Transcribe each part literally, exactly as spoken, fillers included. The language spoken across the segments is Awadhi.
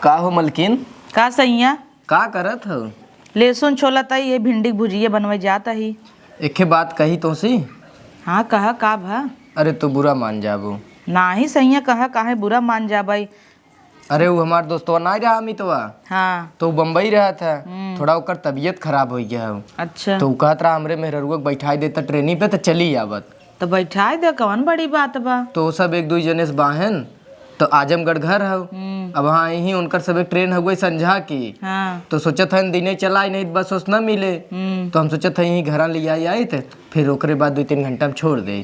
का हो मलकिन? का सैया? का करत हो? लहसुन छोलत हई, ये भिंडी के भुजिया बनवे जात हई। एके बात कही तोसी? हाँ, कहा, का भा? अरे, तू बुरा मान जाबू। नाही सैया, कहा, काहे बुरा मान जाबई? अरे, वो हमार दोस्तवा नाई रहा अमितवा? हाँ। तो वो बम्बई रहत है, हम्म। थोड़ा ओकर तबीयत खराब हो गया हो। अच्छा। तो वो कहत रहा, "हमरे मेहररुआ के बैठाई देता ट्रेनी पे, तो चली आवत।" तो बैठाई दे, कौन बड़ी बात बा? तो सब एक दुई जने से बाहेन, तो आजमगढ़ घर हौ। हम्म। अब हाँ, यहीं उनकर सबे ट्रेन हउए संझा की। हाँ। तो सोचत हन दिने चलाई, नहीं बस उस ना मिले। हम्म। तो हम सोचत हई यहीं घरा ले आई, आई तो फिर ओकरे बाद दो तीन घंटा में छोड़ दे।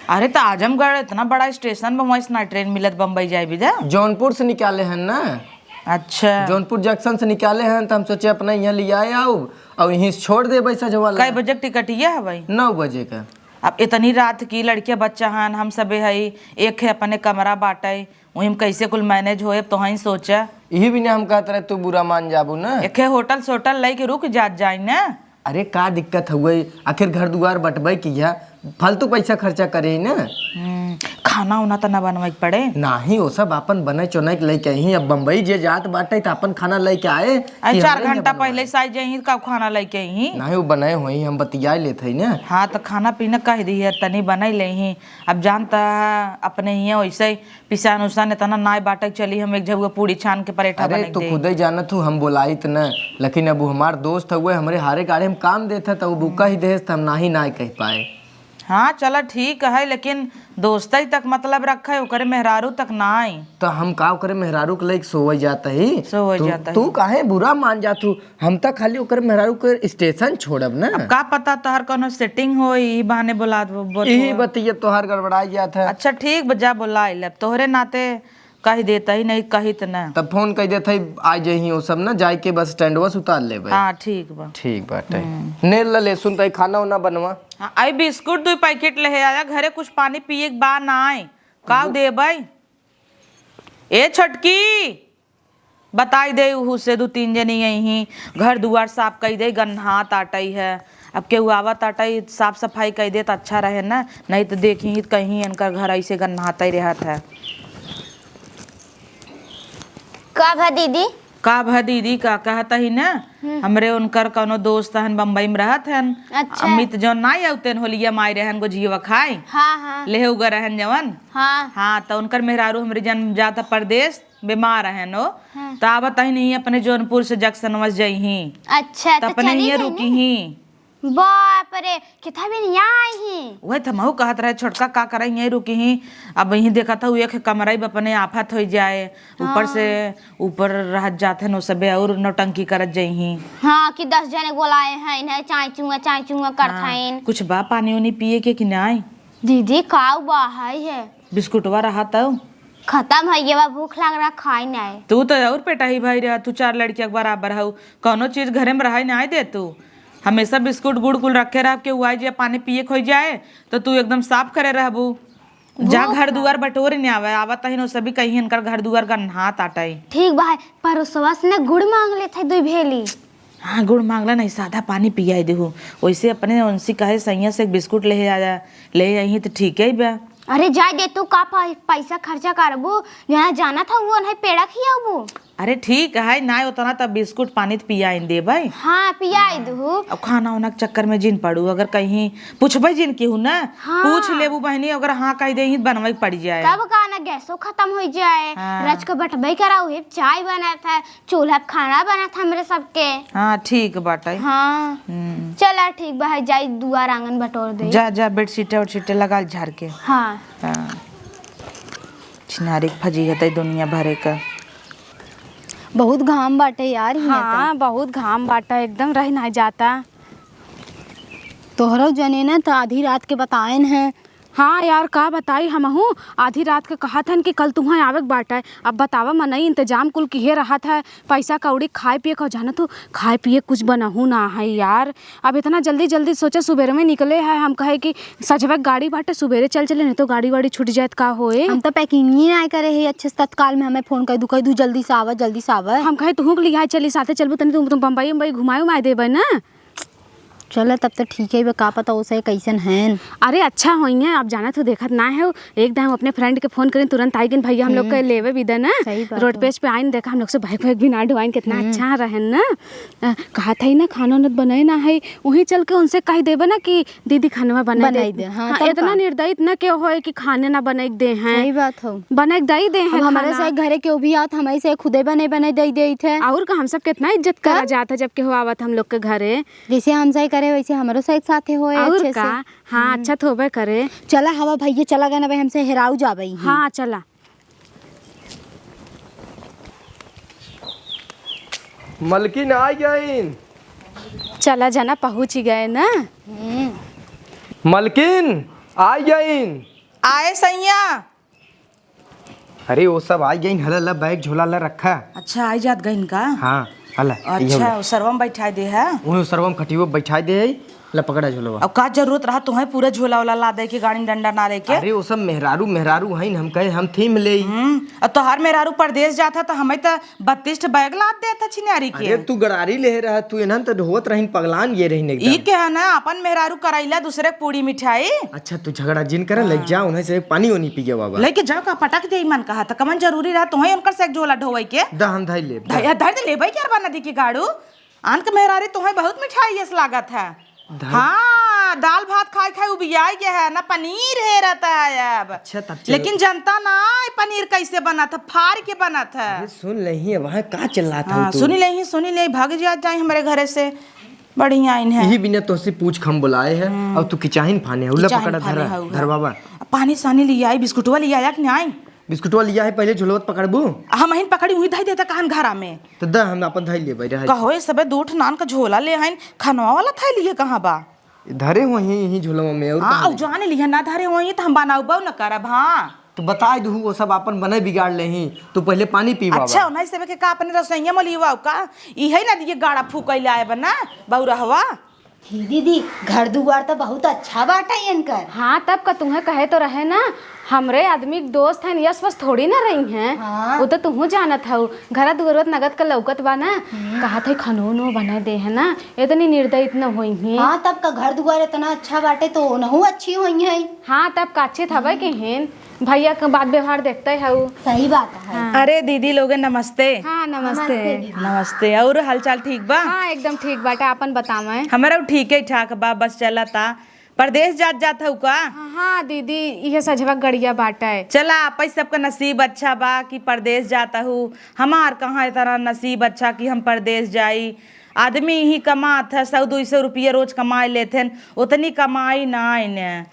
अरे, तो आजमगढ़ इतना बड़ा स्टेशन बा, वहीं से ना ट्रेन मिलत बम्बई जाए भी दे? जौनपुर से निकाले हन ना। अच्छा। जौनपुर जंक्शन से निकाले हन, तो हम सोचे अपना यहाँ ले आए आओ और यहीं से छोड़ दे बैसा जवाला। कै बजे के टिकटिया है भाई? नौ बजे का। अब इतनी रात की लड़किया बच्चा हन, हम सबे हई, एक है अपने कमरा बाटै, वहीं में कैसे कुल मैनेज होए, अब तोहई सोचा। यही भी ना हम कहत रहे, तू बुरा मान जाबू ना। एक है होटल सोटल लई के रुक जात जाई ना। अरे का दिक्कत हुए, आखिर घर दुआर बटबै किया, फालतू पैसा खर्चा करे ना। हम्म, खाना उना त ना बनवे के पड़े। नाही, वो सब अपन बने चुने के लेके ही, अब बम्बई जे जात बाटे त अपन खाना लेके आए अरे कि चार हमरे यहाँ घंटा बनवाए। पहले से आई जाई, का खाना लेके आई? नाही, वो बनाए होई, हम बतिया लेत हई ना। हाँ, तो खाना पीना कह दी है, तनी बनाई ले ही। अब जानता है, अपने हियाँ वैसे ही पिसान उसान इतना नाय बाटे, चली हम एक जगह पूड़ी छान के परेठा अरे, बना तू दे। खुदे जानत हूँ, हम बोलाइत न, लेकिन अब वो हमार दोस्त हुए, हमरे हारे गाड़े हम काम देत है, तो वो बुका ही देस, त हम नाही नाय कह पाए। हाँ, चला ठीक है, लेकिन दोस्तई तक मतलब रखे, ओकरे मेहरारू तक नाय। तो हम का ओकरे मेहरारू के लेके सोवे जात ही? सोवे तू, जात तू ही। काहे बुरा मान जात हूँ? हम त खाली ओकर मेहरारू के स्टेशन छोड़ब ना। अब का पता तोहर कौनो सेटिंग हो, यही बहाने बोला दो, बोल यही दो। बतिया तोहार गड़बड़ाई जात है। अच्छा ठीक बा, जा बोला ले। अब तोहरे नाते कह देता ही, नहीं कहित ना। तब फोन कह देत है, आ जइही वो सब ना, जाए के बस स्टैंडवा से उतार लेबे। हाँ ठीक बा। ठीक बाटे। हम्म। ने ला लहसुन तई खाना उना बनवा। हाँ, आई बिस्कुट दो पैकेट ले आया, घरे कुछ पानी पिए के बा ना आए। का वो देबै? ए छोटकी, बताई दे, उहू से दू तीन जनी यहीं घर दुआर साफ कई दे, गन्हात आटई है। अब केहू आवत आटई, साफ सफाई कई दे त अच्छा रहे ना, नहीं त देखी कहीं इनकर घर ऐसे गन्हात ही रहत है। का भा दीदी? का भा दीदी, का कहत ही ना, हम्म। हमरे उनकर कौनो दोस्त हन, बम्बई में रहत हन। अच्छा। अमित जौन नाई आउतेन होलिया माई रहन गोझियवा खाए। हाँ, हाँ। लेहे उगा रहन जवन। हाँ। हाँ, त उनकर मेहरारू हमरे जन जाता परदेस, बीमार हन ओ। हाँ। त आवत ही नहीं अपने जौनपुर से जंक्शनवा से जइहीं। अच्छा, त त अपने चली हियाँ गई रुकी ना? ही। बाप रे, कितना भी नहीं आई ही। वही त हमहू कहत रहे, छोटका का करे यहीं रुकी ही। अब यहीं देखत हऊ एक कमरा ही अपने आफत हो जाए। ऊपर से, हाँ। ऊपर रहत जात हन, ओ सबे और नौटंकी करत जइहीं। हाँ, कि दस जने बोलाए हैं, इन्हें चाय चुआ, चाय चुआ करत हाँ। हैं। कुछ बा पानी उनी पिए के कि नाई? दीदी, काऊ बा है, है? बिस्कुटवा रहा तउ? खतम है, ये बा भूख लग रहा, खाई नाई। तू तो और पेटा ही भाई रहा, तू चार लड़किया के बराबर हऊ, कौनो चीज घरे में रहाई नाई दे तू। हमेशा बिस्कुट गुड़ कुल रखे रह के, उ आई जे पानी पिए खोई जाए, तो तू एकदम साफ करे रहबू। जा भूख घर लग- दुआर बटोर ने आवे, आवत ही नो सभी कहीं इनकर घर दुआर गन्हात आटई। ठीक बा है, परोसवा से ने गुड़ मांग लेत है दुई भेली। हाँ, गुड़ मांगला नहीं, सादा पानी पियाई देहू। वैसे अपने उनसे कहे सैया से एक बिस्कुट ले आ जा, ले आई तो ठीक है बा। अरे जाए दे तू, का पै-, पैसा खर्चा करबू, जना जाना था वो नहीं पेड़ा खियाबू। अरे ठीक है, ना उतना तब बिस्कुट पानी तो पियाई देबै। हाँ, पियाई देहू। अब खाना उना के चक्कर में जिन पड़ू, अगर कहीं पूछबै जिन केहू ना, हाँ। पूछ लेबू बहनी, अगर हाँ कह दे ही बनवे के पड़ जाए। तब का ना गैसो खतम हो जाए, हाँ। रच के बटबै कराऊ, हे चाय बनत है, चूल्हा पे खाना बनत हमरे सबके। हाँ, ठीक बाटे। हाँ। हम्म। चला, ठीक बा, है, जाई दुआर आंगन बटोर दे। जा, जा, बेडशीट उडशीट लगा झाड़ के। हाँ। हाँ। छिनारी के फजीहत है दुनिया भरे का। बहुत घाम बाटे यार, हियां हाँ, तो। बहुत घाम बाटे, एकदम रह ना जाता। तोहरो जने ना तो आधी रात के बताएन है, हाँ यार, का बताई हमहू, आधी रात के कहत हन कि कल तुहें आवे के बाटे। अब बतावा, मनई इंतजाम कुल किहे रहत है, पैसा कौड़ी, खाए पिए का, जाना तू, खाए पिए कुछ बनहू ना है यार। अब इतना जल्दी जल्दी सोचे, सुबेरे में निकले है, हम कहे कि सजवे के गाड़ी बाटे, सुबेरे चल चले, नहीं तो गाड़ी वाड़ी छूट जाए त का होए। हम तो packing ही ना करे है अच्छे से, तत्काल में हमें फोन कर दू, कह दू जल्दी से आवा, जल्दी से आवा। हम कहे तुहू के लिहाई चली, साथे चलबू, तनी तुम, तुम बम्बई उम्बई घुमाए उमाए देबे ना। चला, तब तो ठीक है बा, का पता ओसे कैसन हैं। अरे अच्छा होइहैं, आप जानत हो, देखत ना है, एक दाएं अपने friend के phone करेन, तुरंत आइ गइन, भैया हम लोग के हम्म। लेवे बिदा ना, सही बात रोड है। पेज पे आइन, देखा हम लोग से bike वाइक भी ना ढोवाइन, कितना हम्म। अच्छा रहेन ना। अ, कहत है ना खाना उना बनाए ना है, वहीं चल के उनसे कहि देबे ना कि दीदी खानवा बनाइ दे। बनाइ दे, हाँ, हाँ, तब एतना का? निर्दयित ना केहू होए कि खाने ना बनाइ के देहैं। सही बात हो। बनाइ के दइ देहैं अब हमरे खाना। से घरे केहू भी आवत, हमरे से खुदे बनाइ, बनाइ दइ देइत है। और का, हम सब कितना इज्जत करा तब? जात है जब केहू आवत हम लोग के घरे। जैसे हमसे करे वैसे हमरो से एक साथे होए और अच्छे का? से। हाँ, हम्म। अच्छा तो होबे करे। चला हवा भैया, चला गए ना भाई, हमसे हेराउ जाबे ही। हाँ, चला। मलकिन आइ गइन। चला जना, पहुँच ही गए ना। हम्म। मलकिन आइ गइन। आए सैया। अरे, वो सब आइ गइन, हला, ला, bag झोला ला रखा। अच्छा, आइ जात गइन का? हाँ, हला, ये अच्छा, हला। वो सरवा में बैठाइ दे है? उन्हें सरवा में खटियो बैठाइ दे है, ला पकड़ा झोलवा। अब का जरूरत रहा तुम्हें पूरा झोला वाला लादे के, गाड़ी में डंडा ना लेके? अरे, वो सब मेहरारू, मेहरारू हइन, हम कहे हम थीम लेई। हम्म, अब तोहार मेहरारू परदेस जात है, तो हमें तो बत्तीस ठे bag लाद देत है छिनारी के। अरे, तू गड़ारी लेहे रहा, तू एनहन तो ढोवत रहिन, पगलान ये रहिन एकदम। ई के है ना, अपन मेहरारू करैला, दूसरे के पूड़ी मिठाई। अच्छा, तू झगड़ा जिन करे, हाँ। लग जा, उन्हें से पानी ओनी पी गया बाबा। लेके जाओ का, पटक दे मन कहा था, कमन जरूरी रहा तुम्हें उनकर से एक झोला ढोवे के? द हम धई लेब, द। धर, धर दे लेबै के यार बा नदी के गाड़ू। आन के मेहरारी तुम्हें बहुत मिठाई यस लागत है। धर। हाँ, दाल भात खाए खाए उबियाई गया है ना, पनीर हेरत है अब। अच्छा, तब चल। लेकिन जनता ना है पनीर कैसे बनत है, फार के बनत है। अरे सुन लेही, वहाँ का चिल्लात हऊ हाँ, तू? सुनी लेही, सुनी लेही, भाग जा जाए हमरे घरे से। बढ़िया इन है। यही बिना तोहसे पूछ खम बुलाए है, हम्म। और तू किचाहिन फाने हऊ, ला किचाहिन पकड़ा फाने धरा, हऊ, धर हाँ। बाबा। पानी सानी लियाई, बिस्कुटवा लियाया कि नाई? बिस्कुटवा लिया है, पहले झोलवत पकड़बू। हमहिन पकड़ी, उही धई देता कहन घरा में। तो द, हम अपन धई लेबै, रहे। कहो, ये सबे दो ठो नान का झोला ले आइन, खनवा वाला थाई लिए कहाँ बा? धरे हुए हैं यही झोलवा में, और हाँ, कहाँ और ले? जाने लिया ना धरे हुए हैं, तो हम बनाउबो न करब, हाँ। तो बताइ दहू, वो सब अपन बने बिगाड़ लेही, तू पहले पानी पी बाबा। अच्छा, नहीं सबे के का अपने रसोइया में लिवा का? इहे ना दिए गाड़ा फूकैले आए बा ना, बौरहवा। हे दीदी, घर दुआर त बहुत अच्छा बाटे इनकर। हाँ, तब का, तुहें कहे तो रहे ना, हमरे आदमी के दोस्त हैं, यस वस थोड़ी ना रही हैं। हाँ। वो तो तुहूँ जानत हऊ, घरा दुआर नगद का लौकत बा ना, हम्म। कहत है खनो उनो बना दे है ना, इतनी निर्दयित न होई हैं। हाँ, तब का घर दुआर इतना अच्छा बाटे तो ओनहू अच्छी होई हैं। हाँ, तब का अच्छे थबे के हैं। भैया के बात व्यवहार देखते हऊ। सही बात है। हाँ। अरे दीदी लोगे नमस्ते। हाँ, नमस्ते। नमस्ते दीदी। नमस्ते। और हालचाल ठीक बा? हाँ, एकदम ठीक बाटे, आपन बतावे। हमरा ठीक है, ठाक बा, बस चलता। परदेस जात, जात हऊ का? हाँ, हाँ दीदी, इहे सझवा गड़िया बाटे। चला, आप ही सबका नसीब अच्छा बा कि परदेस जात हऊ। हमार कहाँ इतना नसीब अच्छा कि हम परदेस जाई। आदमी ही कमात है, सौ दुई सौ रुपया रोज कमाए लेत हैं, उतनी कमाई नाई ने।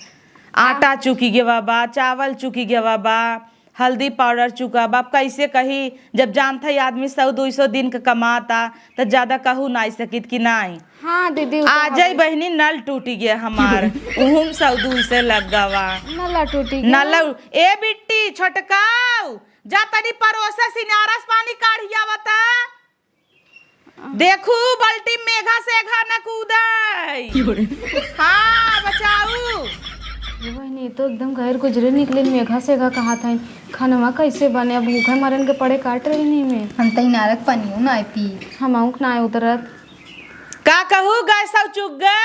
आटा चुकी गवा बा, चावल चुकी गवा बा, हल्दी पाउडर चुका बा। अब कैसे कही, जब जानत है आदमी सौ दुई सौ दिन का कमाता, त ज्यादा कहू नाई सकित कि नाई। हाँ दीदी, वो तो आ जाई हवे। बहिनी, नल टूटी गया हमार, उहुम सौ दुई सौ लग गवा। नला टूटी गया। नल, ए बिट्टी, छोटकाऊ, जा तनी परोसे सिनारस पानी काढ़ी आवता। देखू, बल्टी मेघा सेघा न कूदै। हाँ, बचाऊ। ये बहिनी, ये तो एकदम गैर गुजरे निकले, मेघा सेघा कहा था। खनवा कैसे बने? अब भूखे मरन के पड़े काट रही नहीं में। हम तो इनारक पनियो ना पी। हम आउक ना उतरत। का कहू, गैस आउ चुग्गा?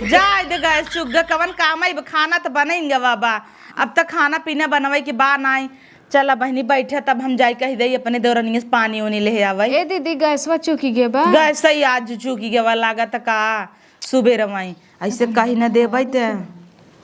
जाए दे गैस चुग्गा, कवन काम है? अब खाना तो बनेंगे बाबा। अब तो खाना पीना बनवे के बा नाई। चला बहिनी, बैठे, तब हम जाई कहि देई अपने देवरनिया से पानी ओनी ले आवे। ए दीदी, गैसवा चुकी गे बा। गैस ही आज चुकी गे बा लागत का, सुबेर माई ऐसे कहि न देबै ते।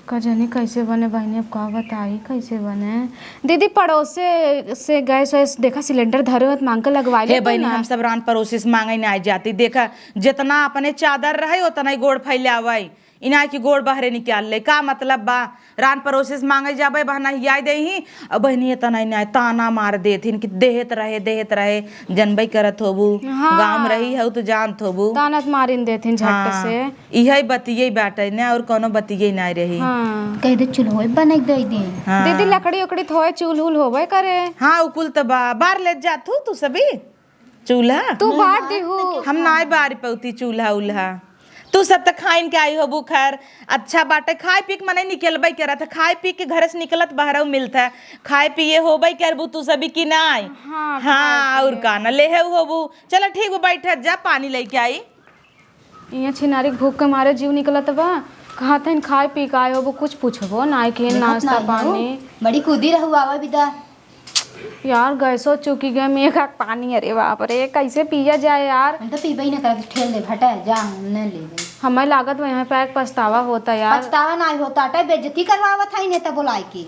का जानी कैसे बने बहिनी, अब का बताई कैसे बने। दीदी, पड़ोसे से गैस वैस देखा, सिलेंडर धरे होत, मांग के लगवा हे लेते बहिनी, ना। हम सब रान पड़ोसी से मांगे ना जाती। देखा, जितना अपने चादर रहे उतना ही गोड़ फैलावे। इनाय की गोड़ बहरे निकाल ले, का मतलब बा? रान पड़ोसे से मांगे जाबे, बहना हियाई देही, अब बहिनी एतना इनाय ताना मार देथिन कि देहत रहे, देहत रहे, जनबे करत होबू, हाँ। गाँव में रही हऊ तो जानत होबू। ताना त मारिन देथिन झट हाँ, से। इहे बतिये बाटे ने, और कोनो बतिये नाय रही। हाँ। कह दे चूल्हो बने दे दे। हाँ। दीदी, लकड़ी उकड़ी थोए चूल्ह उल्ह होबे करे। हाँ, उ कुल त बा, बार ले जा तू, तू सभी। चूल्हा? तू बार दिहू। हम नाय बारी पौती चूल्हा उल्हा। तू सब त खाइन के आई होबू, खैर, अच्छा बाटे, खाए पी के मने निकलबे करत है, खाए पी के घरे से निकलत बहरऊ मिलत है, खाए पिए होबे करबू तू सभी की नाय? हाँ, हाँ, खाए और पिए। का न लेहे होबू। चला ठीक बा, बैठत जा, पानी लेके आई। इहाँ छिनारी के भूख के मारे जीव निकलत बा। कहत हइन खाए पी के आए होबो, कुछ पूछबो नाई कि देखत नाश्ता नाई हो। पानी। बड़ी कूदी रहू आवा बिदा। यार, गैसो चुकी गए, मेघा के पानी, अरे बाप रे, कैसे पिया जाए यार? हम तो पीबे ही ना करत, ठेल दे, हटा, जा, हम न लेबे। हमें लागत बा यहाँ पे एक पछतावा होता यार। पछतावा नाई होता, अटे बेइज्जती करवावत है इन्हें तो बुलाए के।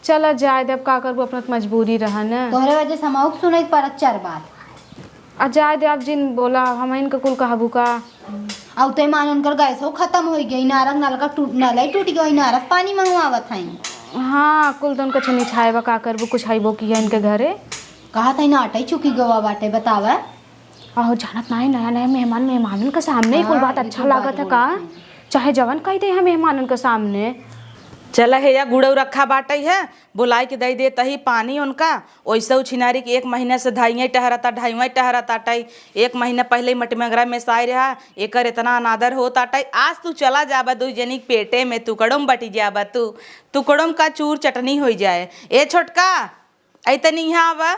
चला जाए दे, अब का करबू, अपना तो मजबूरी रहा न। तोहरे वजह से हमहू के सुने के पड़त चार बात। आ जाए दे, अब जिन बोला, हम इनका कुल कहबू का? अउ ते मान उनकर गैसो खत्म होइ गई, इनारक नलका टूट, नलई टूट गई, इनारक पानी मंगवावत हई। हाँ, कुल तो उनका छनी छाए बा, का करबू, कुछ हइबो किया इनके घरे। कहा था ना, आटा ही चुकी गवा बाटे, बतावा। अहो, जानत नाही, नया नया मेहमान, मेहमानन के सामने ही कुल हाँ, बात ई अच्छा कुल बात लागत है बोलत का? हई। चाहे जवन कह दे है मेहमानन के सामने। चला हे या गुड़ऊ रखा बाटे है, बोलाई के दई देत ही पानी उनका। ओइसे उ छिनारी के एक महीना से धाइये टहरता, ढाइये टहरता टाई। एक महीना पहिले मटिमंगरा में साई रहा, एकर इतना अनादर होता टाई। आज तू चला जाबा दुई जनी के पेटे में, तुकड़ों में बटी जाबा तू, तुकड़ों का चूर चटनी होई जाए। ए छोटका, ऐ तनी इहाँ आवा।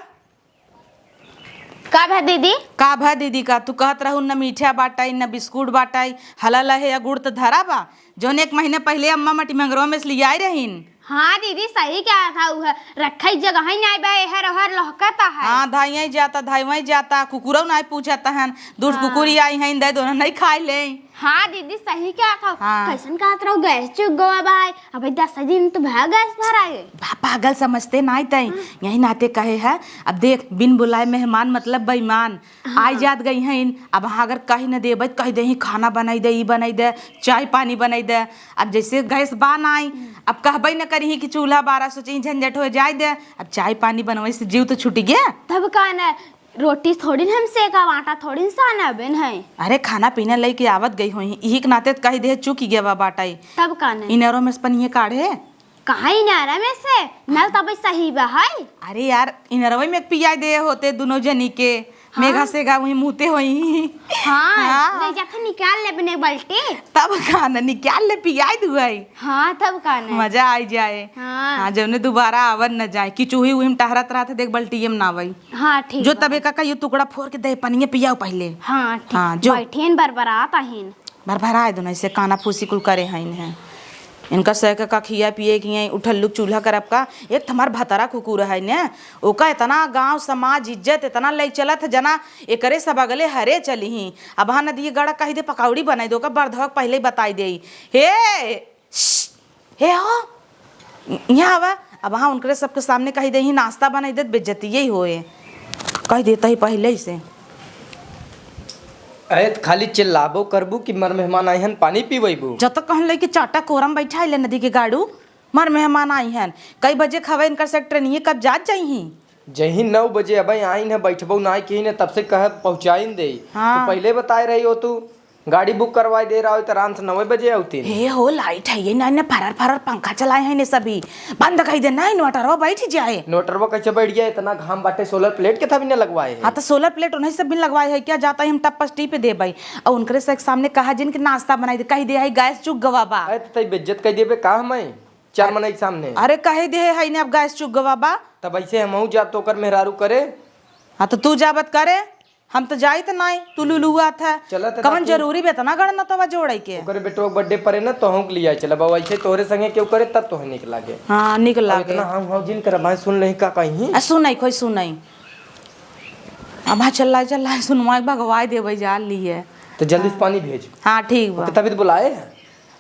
का भा दीदी? का भा दीदी का? तू कहत रहू न मीठा बाटाई, न बिस्कुट बाटाई, हला लहे या गुड़ त धरा बा, जौन एक महीने पहिले अम्मा मटिमंगरवा में से लियाई रहीन। हाँ दीदी, सही कहा था, उहे रखे जगह ही नाई बा, एहर ओहर लहकत है। हाँ, धाइयाई जाता, धाइवाई जाता, कुकुरौ नाई पूछत हन, दूध हाँ। कुकुरी आई हैं, दे दो ना, नहीं खाए ले। हाँ दीदी, सही कहा था। हाँ। कैसन कहत रहू, गैस चुक गवा भाई, अबे दस दिन तो भा गैस भराए। बा-, पागल समझते नाई तई, हाँ। यही नाते कहे है। अब देख, बिन बुलाए मेहमान मतलब बेईमान। हाँ। आई जात गई हैं, अब हाँ अगर कही न देबे त कह देही खाना बनाई दे, ई बनाई दे, चाय पानी बनाई दे। अब जैसे गैस बा नाई, अब कहबे न करिही कि चूल्हा बारा, सोचिही झंझट हो जाए दे। अब चाय पानी बनवाई से जीव तो छूटी गया। तब का न, रोटी थोड़ी न हम सेका, आटा थोड़ी न सानबे न है। अरे खाना पीना लइके आवत गई होई, इही के नाते त कही दे चुकी गवा बाटाई। तब का न? इनरो में से पनिये काढ़े। कहाँ इनारा में से? नल तब सही बा है। अरे यार, इनरवे में पियाई दे होते दुनो जनी के। हाँ। मेघा सेघा वही मुहते होई। हाँ, हाँ। ले जाके निकाल ले बने बाल्टी। तब का न निकाल ले, पियाई दुआई। हाँ, तब का न। मजा आई जाए। हाँ। हाँ, जौने दोबारा आवन न जाए। कि चूही उही में टहरत रहत है, देख बाल्टी में ना आवई। हाँ, ठीक जो बा। तबे का कहियो टुकड़ा फोर के दे पनिया पियाओ पहिले। हाँ, ठीक। हाँ, जो। बैठियन बरबरात आहिन। भरभराए दो, नहीं से काना फूसी कुल करे हैं इन्हें। इनका सह के का खिया पिए कि यहीं उठल लुक चूल्हा करब का। एक त हमार भतरा कुकुर है ने, ओका इतना गांव समाज इज्जत इतना ले चलत है जना, एकरे सब अगले हरे चली ही। अब हाँ नदी गड़ा कही दे पकौड़ी बनाई दे, ओका बरधवा के पहिले ही बताई दे। हे, श्श, हे हो, यहाँ आवा। अब हाँ उनकरे सबके सामने कही दे ही नाश्ता बनाई दे, बेइज्जती यही होए। कही देता ही पहिले ही से। अरे त खाली चिल्लाबो करबू कि मर मेहमान आई हन, पानी पीवैबू? जब तक कहन लई कि चाटा कोरम बैठा ले नदी के गाड़ू, मर मेहमान आई हन। कई बजे खवे इनकर से ट्रेनिये कब जात जाई ही? जही नौ बजे अबे आई न बैठबो ना की न तब से कह पहुँचाइन दे। हाँ। तो पहिले बताए रही हो तू, गाड़ी बुक करवाई दे रहा हो तो आराम से नौ बजे आउती। हे हो, लाइट है ये ना, ना फरर फरर पंखा चलाए हैं ने सभी। बंद कही दे ना, इन्वर्टरवा बैठ जाए। इन्वर्टरवा कैसे बैठ जाए? इतना घाम बाटे, सोलर प्लेट के था भी ना लगवाए है। हाँ, तो सोलर प्लेट उन्हीं सब भी लगवाए है क्या? जाता ही हम टप्पस टी पे दे भाई। और उनकरे से सामने कहा जिन के नाश्ता बनाई दे, कही दे है गैस चुक गवा बा। अरे तो तई बेइज्जत कर देबे का हमें? चार अरे, मनई के सामने। अरे कहे दे है ने अब गैस चुक गवा बा। तब ऐसे हमहू जात तो ओकर मेहरारू करे। हाँ, तो तू जाबत करे, हम तो जाइत नाई, तू लुलुआ था। चलत कवन बाकी जरूरी बे इतना गणना तवा जोड़े के? ओकरे बेटवा के बर्थडे परे ना, तोहूँ के लिया चला बाबा, ऐसे तोहरे संगे केहू करे तब तोहे निक लागे। हाँ, निक अब लागे। इतना हम हम जिन कर भाई सुन नहीं का कहीं। आ, सुनाई, खोई सुनाई। अब हाँ, चल रहा, चल रहा, सुनवाई भगवाई देवे जा लिए। तो जल्दी से हाँ। पानी भेज। हाँ, ठीक बा। ओके, तभी तो बुलाए हैं।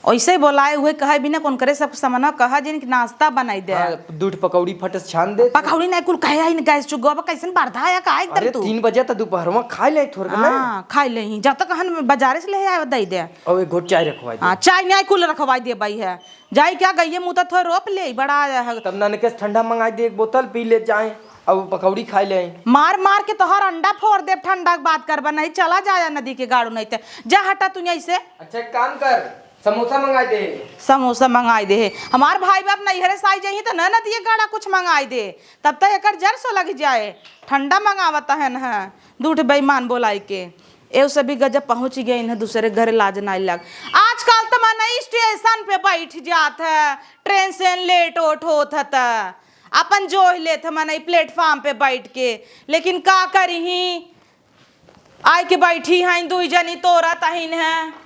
ओइसे बोलाए हुए कहे बिना कौन करे, सब समना कहा जिन कि नाश्ता बनाई दे। हाँ, दूध पकौड़ी फट से छान दे। पकौड़ी नहीं कुल कहे आई न गैस चुगवा बा, कैसन बरधा आया का एकदम अरे तू। तीन बजे तक दोपहर में खा ले थोड़ा ना। हाँ, खाई ले ही। जब तक हन बाजारे से ले आए दे दे। और एक घोट चाय रखवाई दे। हाँ, चाय नहीं कुल रखवाई दे भाई है। जाई क्या गइये मुँह तो थोड़ा रोप ले, बड़ा आया है। तब ननके से ठंडा मंगाई दे, एक बोतल पी ले जाए, अब पकौड़ी खाई ले। मार मार के तोहर अंडा फोड़ देब, ठंडा के बात करबा नहीं, चला जाया नदी के गाड़ू नहीं ते। जा हटा तू यहीं से। अच्छा एक काम कर, समोसा मंगाई दे। समोसा मंगाई दे। हमार भाई बाप नैहरे से आई जाइए तो न नदिए गाड़ा कुछ मंगाई दे, तब तक एकर जर सो लग जाए। ठंडा मंगावत है न, दूठ बेईमान बोलाई के। एव सभी गजब पहुँच गए इन्हें दूसरे घर लाज नाई लग। आजकल तो मनई स्टेशन पे बैठ जात है, ट्रेन से लेट ओट होत है त अपन जोह लेत है मनई प्लेटफॉर्म पे बैठ के। लेकिन का करिही, आइ के बैठी हैं दुई जनी तोरा तहिन है।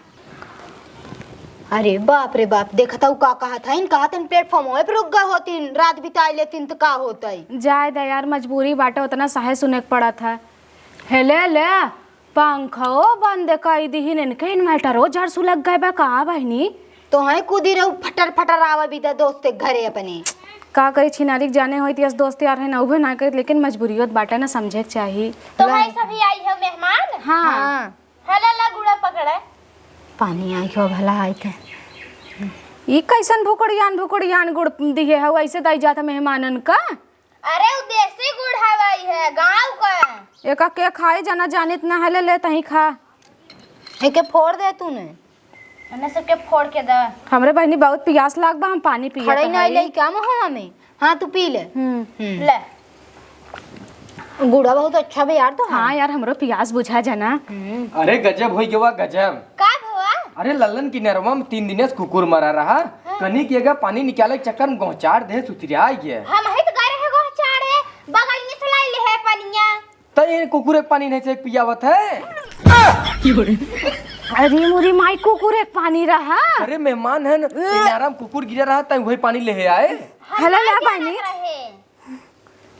अरे बाप रे बाप, देखत हऊ का कहत हईन, कहत हईन platform होए पर रुक गए होतीन, रात बिताए लेतीन त का होतई? जाए दे यार, मजबूरी बाटे, उतना सहे सुने के पड़त है। हेले ले, पंखो बंद कई दिहिन, इनके inverter ओ झरसू लग गए बा का बहिनी? तो हैं कूदी रहू फटर फटर आवे बिदा दोस्त के घरे अपने। का करी छिनारी के जाने होई त यस दोस्त यार है ना, उहे ना करी, लेकिन मजबूरी होत बाटे ना, समझे के चाही। तो ले। है सभी आई है मेहमान? हाँ। हाँ। हला ला गुड़ा पकड़े। पानी आई हो भला आई थे। ई कैसन भुकड़ियान भुकड़ियान गुड़ दिए हऊ, ऐसे दाई जात मेहमानन का? अरे उ देसी गुड़ हवाई है गाँव का। एका के खाए जना जानित ना हले ले तही खा। एके फोड़ दे तूने। एने सबके फोड़ के दे। हमरे बहिनी बहुत पियास लाग बा, हम पानी पियत खड़े नहीं हई। ले क्या मुहवा में? हाँ, तू पी ले। हम्म। हम्म। ले। गुड़ा बहुत अच्छा बा यार तो। हाँ यार, हमरो पियास बुझा जाना। हम्म। अरे गजब होई गवा, गजब। का भवा? अरे लल्लन किनरवा में तीन दिने से कुकुर मरा रहा। हाँ। कनी के गा पानी निकाले के चक्कर में गोहचार दे सुतरिया गया। हम ही तो गए रहे गोहचारे, बगल में से लाई ले है पनिया। त ये कुकुर एक पानी नहीं से एक पियावत है। अरे मोरी माई, कुकुर एक पानी रहा। अरे मेहमान है न, ए। किनारा में कुकुर गिरा रहा, तय वही पानी ले आए। हम हला ना ला पियावत बहिनी। रहे।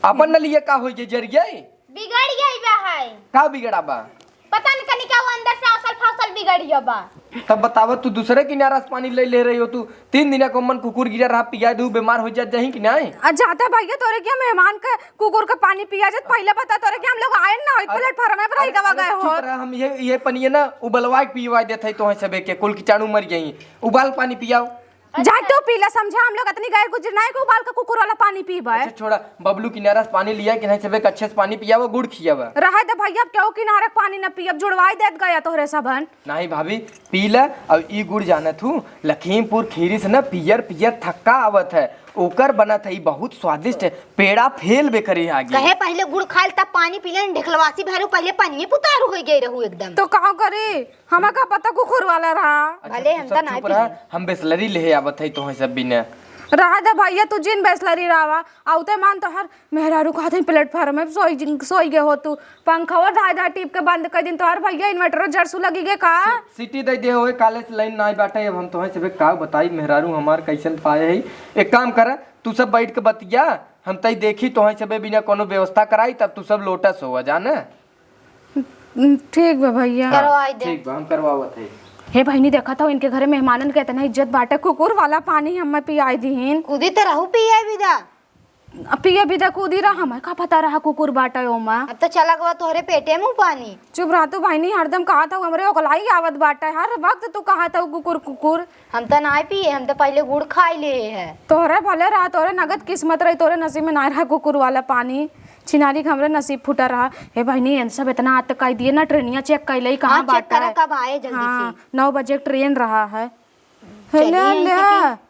अपन न लिए का होई गई, जर गई? बिगड़ गई बा है। का बिगड़ा बा? पता न कनी का वो अंदर से असल फसल बिगड़ गया बा। तब बतावा, तू दूसरे किनारा से पानी ले ले रही हो, तू तीन दिन को मन कुकुर गिरा रहा, पिया दू, बीमार हो जात जाही कि नहीं? आ जाते भैया, तोरे क्या मेहमान के कुकुर के पानी पिया जात? पहले बता, तोरे क्या हम लोग आए ना, अरे, प्लेटफार्म में रह गवा अरे, गए हो। चुप रह, हम ये, ये पनिया ना उबलवा के पियवा देत है, तोहे सबे के कुल कीटाणु मर जाई। उबाल पानी पियाओ। जाए तो पी ले, समझा, हम लोग इतनी गैर गुजर ना है कि उबाल के कुकुर वाला पानी पीबे। अच्छा छोड़ा, बबलू किनारा से पानी लिया कि नहीं, सबे के अच्छे से पानी पियावा, गुड़ खियावा। रहे दे भैया, अब केहू किनारा के पानी न पियब, जुड़वाई देत गया तोहरे सबन। नहीं भाभी, पी ले। अब ई गुड़ जानत हूँ, लखीमपुर खीरी से ना पियर पियर थक्का आवत है, ओकर बनत है, ई बहुत स्वादिष्ट है, पेड़ा फेल बेकरी आगे। कहे पहले गुड़ खाइल तब पानी पी ले, ढेकलवासी भैरू पहले पानी पुतारू हो गए रहू एकदम। तो का करी? हमा का पता कुकुर वाला रहा। अच्छा, भले तू हम सब तो ना चुप पी रहा, ले। हम बिसलरी ले आवत है तोहे सब बिना। रहा दे भैया, तू जिन बिसलरी रहा, आउते मान तोहर मेहरारू कहत है प्लेटफार्म में सोई जिन, सोई गए हो तू, पंखवा धाय धाय टीप के बंद कर दिन तोहर भैया, इन्वर्टरो जरसू लगी गे का? सि-, सिटी दे दे होए, काले से लाइन नाई बाटे। अब हम तोहे सबे का बताई, मेहरारू हमार कैसन पाए है। एक काम कर, तू सब बैठ के बतिया, हम तई देखी तोहे सबे बिना कोनो व्यवस्था कराई, तब तू सब लोटा सोवा जाने। हम्म, ठीक बा भैया। हाँ, करवाई दे। ठीक बा, हम करवावत है। हे बहिनी, देखत हो इनके घरे मेहमानन के इतना इज्जत बाटे, कुकुर वाला पानी हमें पियाई दीहिन। कूदी त रहू पियाई बिदा। अब पिए बिदा कूदी रहा, हमें का पता रहा कुकुर बाटे ओमा। अब तो चला गवा तोहरे पेटे में पानी। चुप रह तू बहिनी, हरदम कहत हो हमरे ओकलाई आवत बाटे, हर वक्त तू कहत हो कुकुर कुकुर। हम त नाय पिए, हम त पहले गुड़ खाई ले है। तोहरे भले रहा, तोहरे नगद किस्मत रही, तोहरे नसीब में नाय रहा कुकुर वाला पानी। छिनारी के हमरे नसीब फूटा रहा। हे बहिनी, इन सब इतना आत कई दिए ना, ट्रेनिया चेक कई लई कहाँ हाँ, चेक बाटा करा है। कब आए जल्दी हाँ, से। नौ बजे ट्रेन रहा है। चलिए, हेले, ले। इनसे की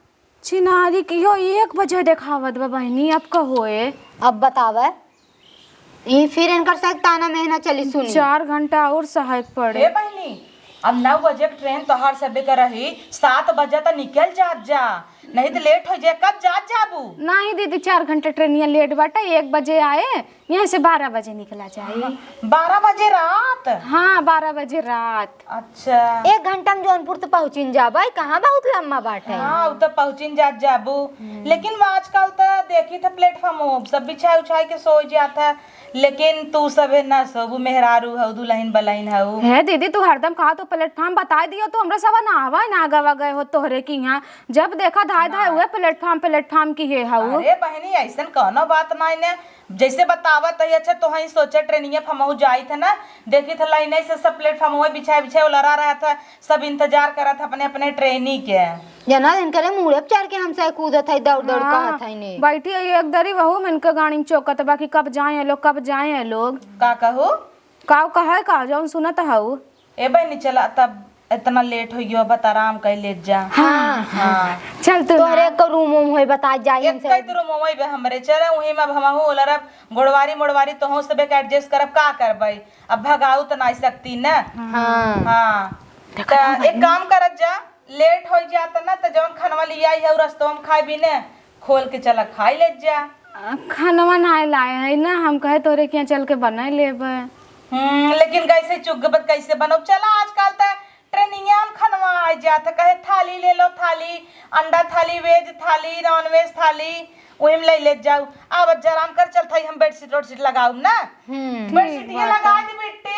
छिनारी किहो एक बजे देखावत बा बहिनी, अब का होए? अब बतावे, ई फिर इनकर से ताना मेहना चली सुनी। चार घंटा और सहायक पड़े। हे बहिनी, अब नौ बजे के ट्रेन तोहार सबे के रही, सात बजे त निकल जात जा, नहीं त लेट हो जाए। कब जात जाबू? नहीं दीदी, चार घंटा ट्रेनिया लेट बाटे, एक बजे आए, यहाँ से बारह बजे निकला जाए। बारह बजे रात? हाँ, बारह बजे रात। अच्छा। एक घंटा में जौनपुर तो पहुँचिन जाबे, कहाँ बहुत लम्बा बाटे। हाँ, उ तो पहुँचिन जात जाबू। हम्म। लेकिन आजकल तो देखी थे प्लेटफॉर्म हो, सब बिछाई उछाई के सो जात है, लेकिन तू सबे ना सोबू, मेहरारू हऊ, दुल्हन बलैन हऊ। हे दीदी, तू हरदम कहा तो प्लेटफॉर्म बताई दियो, तू हमरा सब ना आवा ना गवा गए हो तोहरे की यहाँ, जब देखा धाय धाय ना। हुए प्लेटफॉर्म, प्लेटफॉर्म की हे हऊ। अरे बहिनी, ऐसन कौनो बात नहीं ने, जैसे बतावत है, अच्छा, तो ही सोचे ट्रेनिया पे हमहू जाइत है ना, देखी थे लाइन से सब प्लेटफॉर्म हुए बिछाए बिछाए उलरा रहा था, सब इंतजार करत है अपने अपने ट्रेनी के। जना इनकरे मुड़े पे चढ़ के हमसे कूदत है, दौड़ दौड़ हाँ, कहत है ने। बैठी है एक दरी वहू में इनके गाड़ी में चौकत बा कि कब जाए हैं लोग, कब जाए हैं लोग। का कहू? का कहे का जौन सुनत हऊ? ए बहिनी, चला तब इतना लेट हो गयो, बत आराम कर ले जा। हाँ। हाँ। चल तू तोहरे ना। एक रूम वूम होई, बता जाई एक हमसे। कई रूम होई बे हमरे, चले वहीं में अब हमहू ओलरब, गोड़वारी मोड़वारी तोहू सबे के एडजस्ट करब, का करबै? अब भगाऊ त नाई सकती न। हाँ। हाँ। देखा त था एक भाई। काम करत जा, लेट हो जात न, त जौन खनवा लिया आई है, रस्तवा में खाए भी न, खोल के चला खाई ले जा। आ, खनवा नाई लाए है ना, हम कहे तोरे के यहाँ चल के बनाए लेबे। हम्म, लेकिन कैसे चुग बत कैसे बनब? चला आजकल त ट्रेनिंग में खानवा आ जात, कहे थाली ले लो, थाली, अंडा थाली, veg थाली, non veg थाली, वही में ले ले जाऊ। आवत जा, आराम कर, चलत हई हम bedsheet वेडशीट लगाउब ना। हम्म। Bedsheet ठीक ये बात लगा है। दी बिट्टी,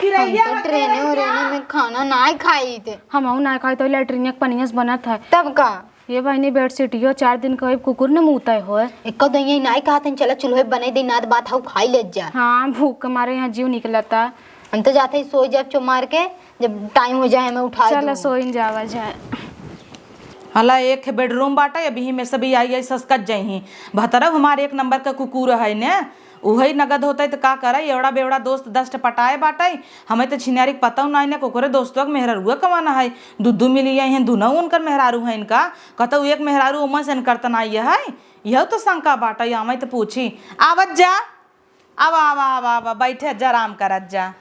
कि हम रहिया तो होते ट्रेने रहिया। उरेने में खाना नाहीं खाइत। हमहू नाहीं खाइत, तो लैट्रिन के पनिया से बनत है। तब का? ये बहिनी, बेडशीटियो चार दिन का कुकुर न मूतै होए। एको दइया नाहीं कहत हन, चला चूल्हे बने दे, नाद बात हऊ खाई ले जा। हाँ, भूख के मारे यहाँ जीव निकलता। हम तो जात हई सोई जाब चो मार के, जब टाइम हो जाए हमें उठा चला दूँ। सोइन जावा जाए। हला एक bedroom बाटे, अबही में सभी आई आई ससकत जइहीं। भतरऊ हमार एक नंबर का कुकुर है ने, उहई नगद होतै त का करै, एवड़ा बेवड़ा दोस्त दस ठे पटाए बाटै। हमें त छिनारी के पतौ नाहीं ने, कोकरे दोस्तवा के मेहरारुआ कवाना है, दू दू मिली आई हैं, दुनौ उनकर मेहरारू हैं इनका। कतौ एक मेहरारू ओमन से इनकर त नाहीं है, यहू त शंका बाटै, आवे त पूछी। आवत जा, आवा, आवा, आवा, आवा, बैठे जा, आराम करत जा।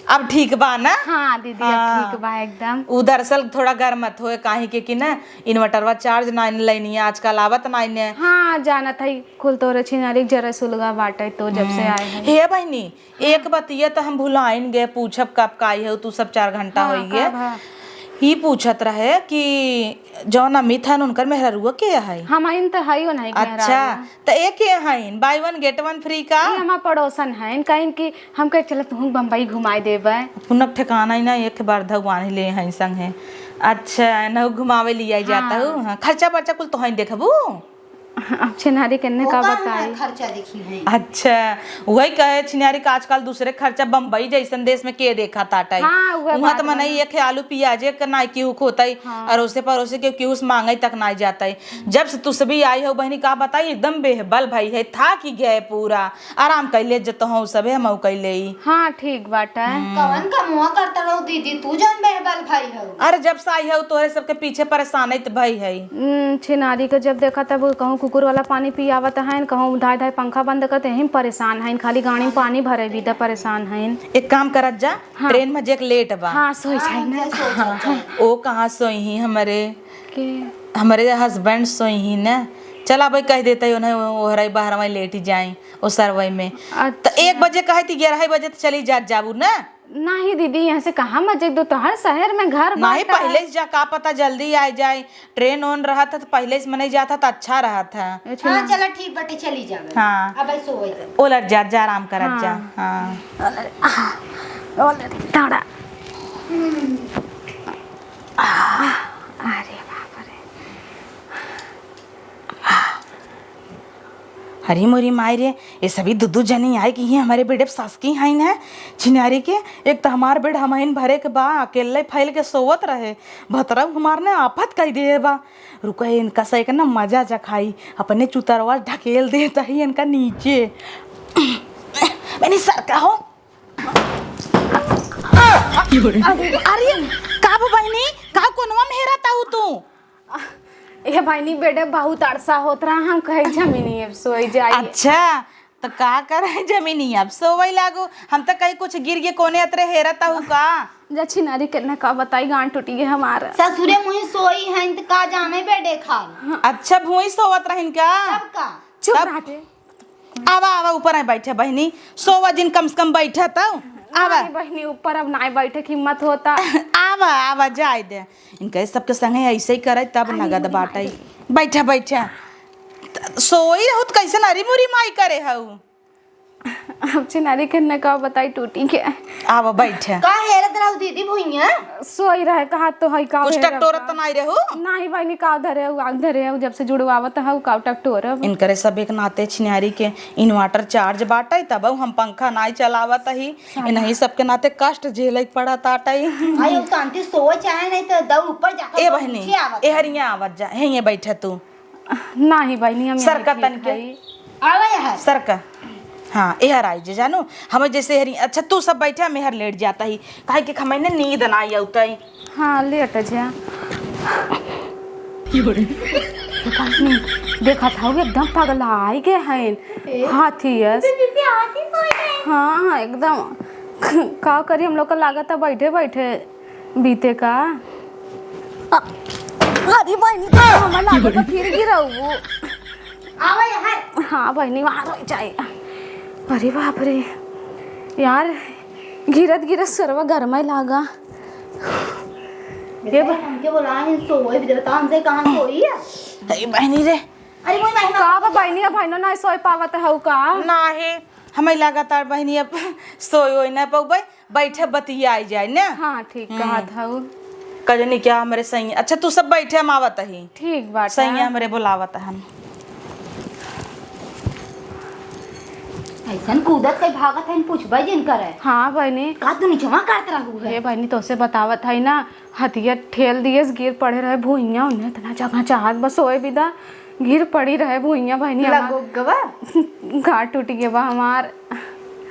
अब ठीक बा ना? हाँ दीदी, अब हाँ। ठीक बा एकदम। उ दरअसल थोड़ा गरमत होए, काहे के कि ना, इन्वर्टरवा चार्ज नाहीं लैनी है, आजकल आवत नाहीं है। हाँ, जानत है, कुल तोरे छिनारी के जरे सुलगा बाटे, तो जब से हम्म। आए हैं। हे बहिनी, एक बतिया त हम भुलाइन गए, पूछब कब का आई है, तू सब चार घंटा हाँ, होई गए। कब है? ई पूछत रहे कि जौन अमित हन, उनकर मेहरारुआ के है? हमहिन त हई उन्हीं के अच्छा, मेहरारू। त ए के हइन? Buy one get one free का? ई हमार पड़ोसन हइन, कहिन कि हम कहे, "चल, तुहूँ बम्बई घुमाए देबै।" पुनक ठिकाना ही ना, एक बार भगवान ही ले हइन संगे। अच्छा, नहु घुमावे लियाई जात हाँ। हूँ। हाँ, खर्चा बर्चा कुल तोहई देखबू? अब छिनारी के ने का ओकर ना बताई। खर्चा देखी है। अच्छा, वही कहे छिनारी का आजकल दूसरे खर्चा बम्बई जैसन देश में के देखा ताटई। हाँ, उहे उहाँ बात त मनई बा। एक आलू पियाजे के नाई केहू खोतई, हाँ। अरोसे परोसे के केहू से मांगई तक नाई जातई। जब से तू सभी आई हो बहिनी, का बताई, एकदम बेहबल भई है, थाकि गए पूरा। आराम कइले जतहूँ सभे हमहू कइले ही। हाँ, ठीक बाटे। हम्म। कवन कमुआ करत रहू दीदी, तू जौन बेहबल भई हो? अरे, जब से आई हो तोहरे सबके पीछे परेशान है त भई है। हम्म, छिनारी के जब देखा तब कहूँ कुकुर वाला पानी पियावत हइन, कहूँ धाय धाय पंखा बंद करत, यही में परेशान हइन, खाली गाड़ी में पानी भरे भी त परेशान हइन। एक काम करत जा, हाँ। ट्रेन में जे लेट बा। हाँ, सोई जाई ना। हाँ, जा, सो जा, जा। ओ कहाँ सोई ही हमरे? के? हमरे husband सोई ही ना। चला भाई, कह देते ही उन्हें, ओहराई बहरवाई लेटी जाई, ओ सरवाई में। अच्छा। त एक बजे कहे थी, ग्यारह बजे त चली जात जाबू ना। नहीं दीदी, यहाँ से कहाँ मजे दो, तो हर शहर में घर नहीं, बाटा। पहले से जा, का पता जल्दी आ जाए। ट्रेन ओन रहत है त पहले से मनई जात है त अच्छा रहत है। अच्छा। हाँ, चला ठीक बाटे, चली जावे। हाँ। अब ऐसे हो जाए। ओलर जा, जा आराम करत जा। हाँ। हाँ। ओलर, ओलर, थोड़ा। हम्म। अरे बाप रे। अरे मोरी माई रे, ये सभी दू दू जनी आई कि ये हमारे बेडे सास की हइन है, छिनारी के। एक त हमार बेड हमहिन भरे के बा, अकेले फैल के सोवत रहे, भतरऊ हमार ने आफत कई दिए बा। रुको, इनका से एक ना मजा चखाई, अपने चुतरवा ढकेल देत ही इनका नीचे। मैंने सर का हो। अरे, का बो बहिनी, का कोनवा में हेरा ताऊ तू? ए बहिनी, बेडे बहुत अरसा होत रहा, हम कहे जमीनी अब सोई जाई। अच्छा, त का करे जमीनी अब सोवई लागू? हम त कहीं कुछ गिर गे कोने अतरे हेरत हऊ का? जा छिनारी के न का बताई, गांड टूटी गे हमार। ससुरे मुही सोई हैं त का जाने बेडे खाल। अच्छा, भुई सोवत रहिन का? तब का? चुप तब? रह बे। आवा, आवा, ऊपर आए बैठे बहिनी, सोवा जिन कम से कम बैठा त। आवा। नहीं बहिनी, ऊपर अब नाई बैठे के हिम्मत होता। आवा, आवा, जाए दे। इनके सबके संगे ऐसे ही करे तब अरे नगद मोरी बाटे। माई। बैठा, बैठा। सोई रहू त कैसे नारी मुरी माई करे हऊ? अब छिनारी के न का बताई टूटी के। आवा, बैठा। का हेरत रहू दीदी भुइया? सोई रहे, कहा तो है का कुछ हेरब टकटोरत का? त नाई रहू? नाही बहिनी, का धरे हऊ, आग धरे हऊ, जब से जुड़वावत हऊ, का टकटोरब? इनकरे सब एक नाते छिनारी के inverter charge बाटे, तब हम पंखा नाई चलावत ही। साला। इन्हीं सबके नाते कष्ट झेले के पड़त आटे। आई, उ शांति सोवे चाहे नहीं तो दऊ ऊपर जाकर ए तो बहिनी, नीचे आवत ए है। हरिया आवत जा, हेंगे बैठा तू। नाही बहिनी, हम सरका यहीं ठीक तनिके। हई। आवे यहाँ। सरका। हाँ, एहर आई जे जानू, हमें जैसे हरी, अच्छा तू सब बैठा, हम एहर लेट जाता ही, काहे कि हमें ने नींद ना आई उतई। हाँ, लेट जा। बहिनी, देखा था, वो एकदम पगला आई गए हैं। ए? हाथी यस। तो जैसे हाथी सोए हैं। हाँ, एकदम। का करी, हम लोग का लागत है बैठे बैठे बीते का। अ-, अरे बहिनी, तो हमार लागत बा फिर गिरऊ। आवा यहाँ। हाँ बहिनी, वहाँ रह जाए। अरे बाप रे, यार, गिरत गिरत सरवा घर में लागा। ये बा- हमके बोला है, सोए भी देता, हमसे कहाँ सोई है? अरे बहनी रे। अरे मोई बहनी। का बा बहनी, अब बहनो ना सोए पावत हऊ का? नाही, हमें लगातार बहनी अब सोए ओए ना पउबे, बैठे बतियाई जाए ना। हाँ, ठीक हम्म। कहत हऊ। कजनी क्या हमरे सैया, अच्छा तू सब बैठे, हम आवत ही। ठीक बाटे। सैया हमरे बोलावत हन। ऐसन कूदत कई भागत हन, पूछबे जिन करे। हाँ बहनी। का तू निचवा करत रहू है? हे बहनी, तोसे बतावत है ना, हथिया ठेल दियस, गिर पड़े रहे भुइयां, उन्हें इतना जगह चाहत बस सोए बिदा, गिर पड़ी रहे भुइयां बहनी हमार। लगो गवा। गाँठ टूट गए बा हमार।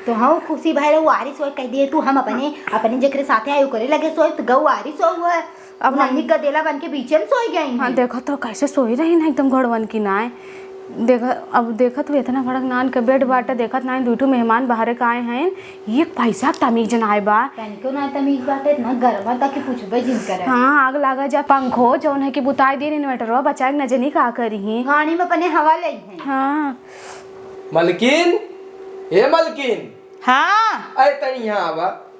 तो हाँ, खुशी भाई रहो, आरी सोए कह दिए तू, हम अपने, अपने जेकरे साथे आए ओकरे लगे सोए, तो गऊ आरी सोए हुआ है। अब हम हमनी गदेला बन के बीचे में सोई गई हाँ, हैं। देखत हो कैसे सोई रही ना एकदम घोड़वन की नाय। देख, अब देखत हो इतना बड़ा नान के बेड बाटे, देखत नाय दुइ ठो मेहमान बाहरे के आए हैं, एक पैसा तमीज नाय बा। तनिको ना तमीज बाटे, इतना गरम बा कि पूछबे जिन करे। हाँ, आग लागा जा। पंखो जौन है कि बुताई दिन, इन्वर्टरवा बचाए के न जनी का करी। गाड़ी में अपने हवा ले हैं। हाँ। मलकिन, ए मलकिन। हाँ। अरे तनी यहाँ आवा।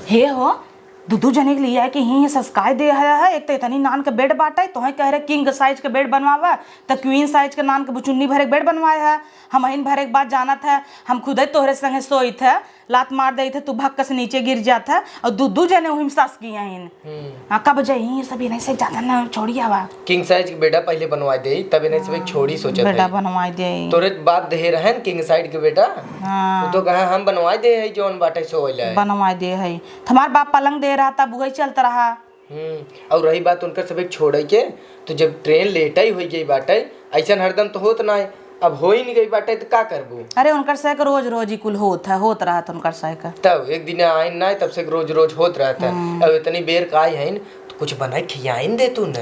हे हो, दू दू जने के लिए आए कि ही सस्काय दे है, है। एक तो इतनी नान के बेड बाटे, तोहे कह रहे किंग साइज के बेड बनवावा, तो क्वीन साइज के नान के बुचुन्नी भरे के बेड बनवाए है। हम अहिन भरे के बात जानत है, हम खुदे तोहरे संगे सोइत है, लात मार देइत है, तू भक्क से नीचे गिर जात है, और दू दू जने वही में सस गई हैं। हम्म। हाँ, कब जाई ये सब, ये नहीं से ज्यादा ना छोड़ी आवा। किंग साइज के बेडा पहले बनवा दे, तब इन्हें सब एक छोड़ी सोचत बेडा है। बनवा दे। तोरे बाप दे रहन किंग साइज के बेडा। हाँ। वो तो कहा हम बनवा दे है, जौन बाटे सोवैला है। बनवा दे है। हमार बाप पलंग दे रहा, तब वही चलत रहा। हम्म, और रही बात उनकर सब एक छोड़े के, तो जब ट्रेन लेट ही हो गई बाटे, ऐसन हरदम तो होत ना है। अब हो ही नहीं गई बाटे, तो का करबू? अरे, उनकर से एक रोज रोज ही कुल होत है, होत रहत उनकर से एक। तब एक दिन आइन ना, तब से एक रोज रोज होत रहत है। हम्म। अब इतनी बेर का आई है, तो कुछ बनाए खियाइन दे तू न।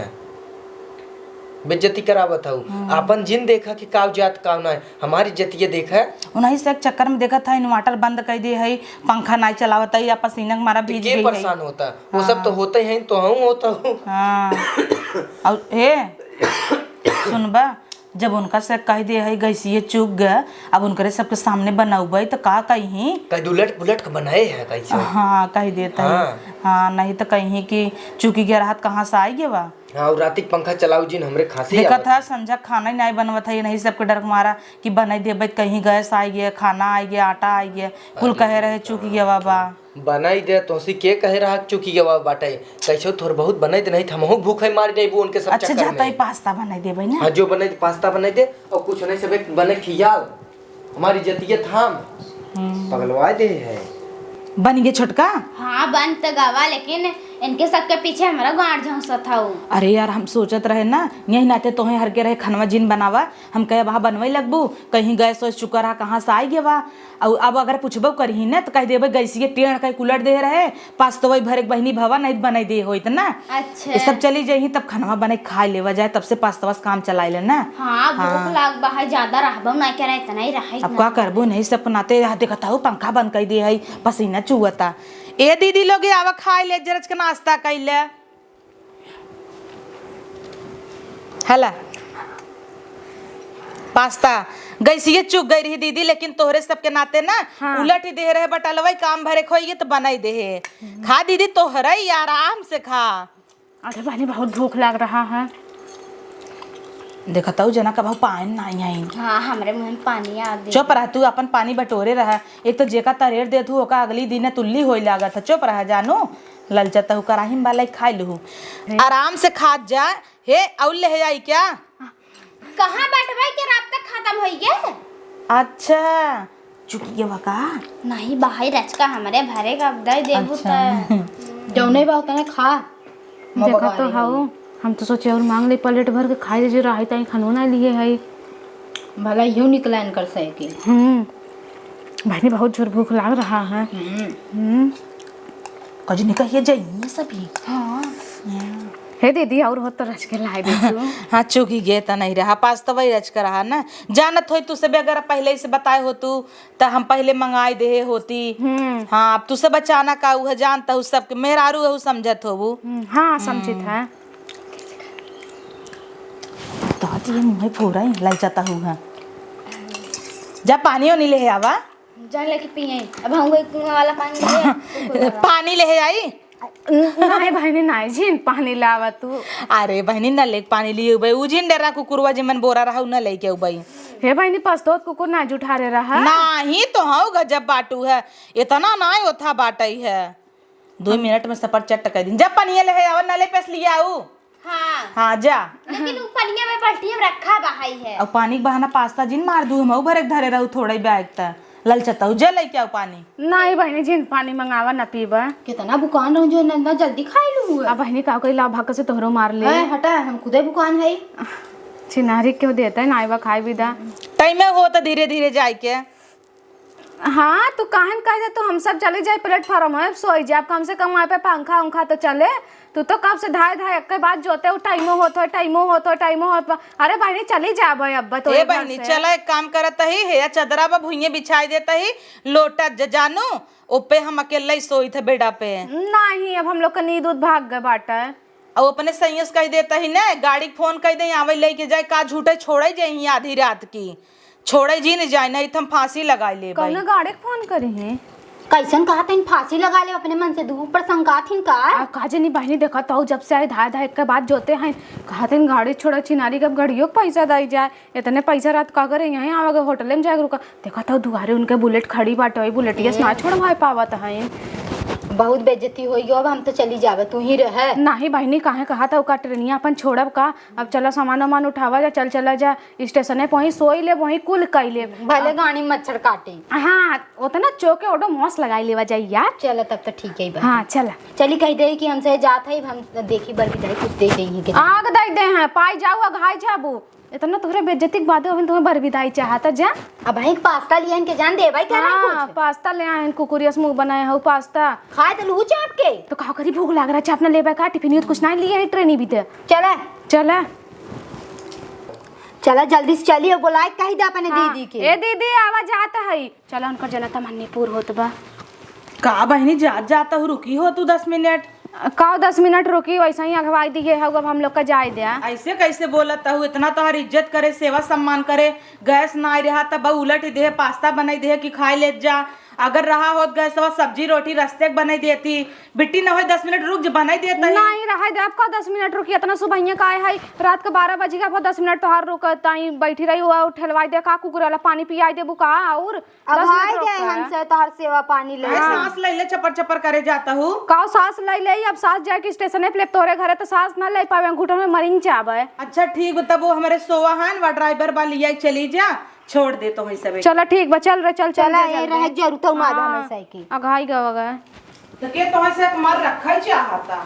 बेइज्जती करावत हऊ। हम्म। आपन जिन देखा कि काव जात काव ना है। हमारी इज्जतिया देखा। उन्हीं से एक चक्कर में देखत है, इन्वर्टर बंद कर दिए है, पंखा नाई चलावत है, या पसीना के मारा तो भीज के गई है। परेशान होता? वो सब तो हाँ। होते हैं, तो हम होता हूँ। हाँ। और हे, सुनबा, जब उनका से कह दे है, गैसिए चूक गए, अब उनकरे सबके सामने बनौबे, तो का कही? कह दे, उलट पुलट के बनाए है कैसे? हाँ, कह देता है। हाँ। हाँ, नहीं तो कही कि चूकी गया रहत, कहाँ से आई गए बा? हाँ, और राती के पंखा चलाऊ जिन, हमरे खांसी देखत आवत है, है। संझा खाना ही नहीं बनवत है, ये नहीं सबके डर के मारा कि बनाई देबे, कहीं गैस आई गया, खाना आई गया, आटा आई गया, कुल अरे कहे रहे चूकी गया बा। बनाई दे, तोसी के कहे रहा चूकी गवा बाटे? कैसे थोर बहुत बनाई दे, नहीं तो हमहू भूखे मार जाइबू उनके सब अच्छा, चक्कर जाता में। ही पास्ता बनाई देबे ना। हाँ, जो बनाई दे, पास्ता बनाई दे, और कुछ नहीं, सब एक बने खियाओ, हमारी इज्जतिया थाम। हम्म। पगलवा दे है। बन गए छोटका? हाँ, बन तो गवा, लेकिन इनके सबके पीछे हमारा गांड झंसत हऊ। अरे यार, हम सोचत रहे ना, यही नाते तोहे हर के रहे खनवा जिन बनावा, हम कहे वहाँ बनवे लगबू, कहीं गैस वैस चुका रहा, कहाँ से आई गया वा? और अब अगर पूछबो करही ना, तो कह देबे, "गैसिए टेढ़ कह कुलट दे रहे, पास्तवई भरे के बहिनी भवा नहीं बनाई दे होइत ना।" अच्छा। ये सब चली जाइही, तब खनवा बने खा लेवा जाए, तब से पास्तवा से काम चलाए ले ना। हाँ, भूख हाँ। लाग बा है, ज्यादा रहबो नहीं करे, इतना ही रहे, अब इतना का ही। करबो, नहीं सब नाते रह, देखत हऊ, पंखा बंद कर दे है, पसीना चुअता। ए दीदी लोग, आवा खाए ले, जरज के नाश्ता कर ले। हला, पास्ता गैसिए चुक गई रही दीदी, लेकिन तोहरे सबके नाते ना हाँ। उलट ही दे रहे बटलवा, काम भरे खोइए तो बनाई दे है। खा दीदी, तोहरे ही आराम से खा। अरे बहनी, बहुत भूख लग रहा है। देखत हऊ जना कबहू पाइन नाई आई। हाँ, हमरे मुंह में पानी आ गया। चुप रह, तू अपन पानी बटोरे रह। एक तो जेका तरेर देत हूँ, ओका अगली दिन तुल्ली होई लागत है। चुप रह जानू, ललचत हऊ, कराही में बालाई खाई लूहू। आराम से खात जा। हे, अउल ले आई क्या? कहाँ बटवाई के रात तक खत्म होई गे? अच्छा, चुकी गवा का? नहीं, बाहर रचका हमरे भरे का दे देबू अच्छा। त। जौने बा उतने खा। देखा तो हऊ, हम तो सोचे और मांग ले, प्लेट भर के खाई ले, जो राही ताई खानो ना लिए है। भला यूं निकला इनकर साइकिल। हम्म, बहनी बहुत जोर भूख लाग रहा है। हम्म। हम्म। कजनी कहिए जाइए सभी। हाँ। हाँ। हे दीदी, और हो तो रच के लाए दे तू। हाँ, चुकी गे त नहीं रहा, पास तो वही रच के रहा ना। जानत होई तू सबे अगर पहले ही से बताए हो तू, त हम पहले मंगाई देहे होती। हम्म। हाँ, अब तू सब अचानक आऊ है, जानत हऊ सबके मेहरारू है, ऊ समझत होबू। हम्म, हाँ, समझित हम्म। है। तो ये मुँह पूरा ही ललचत हऊ है। जा पानी ओनी ले आवा। जान लेके पिए। अब हम कोई कुआं वाला पानी ले, कुकुर वाला। पानी ले आई? न-, नहीं बहिनी, नहीं जिन पानी लावा तू। अरे बहिनी, नले के पानी लिए उबई, उ जिन डेरा कुकुरवा जे मन बोरा रहा, उ न लेके उबई। हे बहिनी, पस्तोत कुकुर ना जुठारे रहा। नाही तो हौ गजब बाटू है, इतना नाई ओथा बाटई है। दो मिनट में सफर चट कर दिन। जा पनिया ले आवा, नले पे से लिया आऊ। हाँ। हाँ, जा। लेकिन उ पनिया में बाल्टी में रखा बहाई है। अब पानी के बहाना पास्ता जिन मार दू, हम भरे के धरे रहू थोड़ा ही बैग त। ललचता हूँ, जा लेके आओ पानी। नहीं बहिनी, जिन पानी मंगावा, न पीबा। कितना भुकान रहू जो न, न जल्दी खाई लू हुए। अब बहिनी का कोई लाभ भक्क से तोहरो मार ले। ए, हटा, हम खुदे भुकान है। छिनारी क्यों देता है, नाई बा खाई बिदा। टाइम हो तो धीरे धीरे जाए के। हाँ, तू काहन कह दे, तू हम सब चली जाए प्लेटफॉर्म में सोई जाए, कम से कम वहाँ पे पंखा उंखा तो चले। तू तो कब से धाय धाय एक बात जोते हो, टाइमो होत हो, टाइमो होत हो, टाइमो होत हो। अरे बहिनी, चली जाबे अब तो ए घर बहिनी, से। चला एक काम करत ही, हे या चदरा बा भुइये बिछाई देत ही, लोटा ज-, जानू, ओपे हम अकेले ही सोई थे बेडा पे। नहीं, अब हम लोग का नींद उद भाग गए बाटे। और अपने सैया से कह देत ही ने, गाड़ी के फोन कह दे, आवे लेके जाए, का झूठे छोड़े जाए आधी रात की। छोड़े जी न जाए, नहीं तो हम फांसी लगाई लेबे। कौनो गाड़ी के फोन करी है? कैसन कहा तैन फांसी लगा ले अपने मन से, दू पर शंका थिन का? आ, का जनी बहिनी, देखा तो जब से आई धाय धाय के बात जोते हैं, कहा तैन गाड़ी छोड़ा छिनारी के, अब गड़ियों के पैसा दाई जाए, इतने पैसा रात का करे, यहीं आवे के होटल में जाके रुका, देखा तो दुआरे उनके बुलेट खड़ी बाटे, वही बुलेटिया से ना छोड़वाए पावत हैं। बहुत बेइज्जती होई गयो, अब हम तो चली जावे, तू ही रहे। नहीं बहिनी, काहे कहा था ओका ट्रेनिया अपन छोड़ब का? अब चला सामान वामान उठावा जा, चल चला जा। स्टेशने पे वहीं सोई लेब, वहीं कुल कई लेब। भले गाड़ी मच्छर काटे। हाँ, उतना चोके ओडो मौस लगाई लेवा जाई यार। चला, तब तो ठीक है बा। हाँ, चला। चली कह दे कि हमसे जात है, हम देखी बर विदाई कुछ दे देंगे के। आग दे दे हैं, पाई जाऊ, अघाई जाबू। इतना तोहरे बेइज्जती के बादे अभी तुम्हें बर विदाई चाहता जा। अब भाई पास्ता लियन के जान देबा ही करे हाँ, कुछ। पास्ता ले आए हैं, कुकुरिया से मुंह बनाए हो पास्ता। खाए तो लू चाप के। तो का करी, भूख लाग रहा, चाप ना लेबा का, टिफिन कुछ नहीं लिए है, ट्रेनी भी दे। चला। चला। चला जल्दी से चली, और बोलाए कही दे अपने हाँ। दीदी के। ए दीदी, आवा जात है। चला, उनकर जनता मन्नीपुर होत बा। का बहिनी, जात जात हूँ, रुकी हो तू दस मिनट। का दस मिनट रुकी, वैसे ही अगवाई दिए हऊ, अब हम लोग का जाए द्या। ऐसे कैसे बोलत हऊ? इतना तोहर इज्जत करे, सेवा सम्मान करे, गैस ना रहा तब उलट दे, पास्ता बनाई दे कि खाए लेत जा। अगर रहा होत गैस, तो सब्जी रोटी रस्ते के बनाई देती। बिट्टी न होई, दस मिनट रुक जा, बनाई देता ही। नहीं, रहे दे, आपका दस मिनट रुकी, इतना सुबहिया का आए है, रात के बारह बजी का, आपका दस मिनट तोहार रुक, ताई बैठी रही हुआ, ठेलवाई दे का, कुकुर वाला पानी पियाई देबू का, और अब दस मिनट आए रुक गए के। हमसे तोहार सेवा पानी ले। अरे हाँ। सांस ले ले, चपर चपर करे जाता हूँ। का सांस ले ले, अब सांस जाए कि स्टेशन पे ले तोरे घरे, तो सांस ना ले पावे, घुटन में मरिन जावे। अच्छा ठीक बा, तब वो हमारे सोवा हन, वा ड्राइवर बा, लिया चली जा। छोड़ दे तो वही सबे। चला ठीक बा, चल रे, चल, चल, चला, जा, ए, जल्दी। रहे जरूर तो मार हाँ, हमें साइकिल। अघाई गवा गए। तो के तो ऐसे एक मार रखा ही चाहता।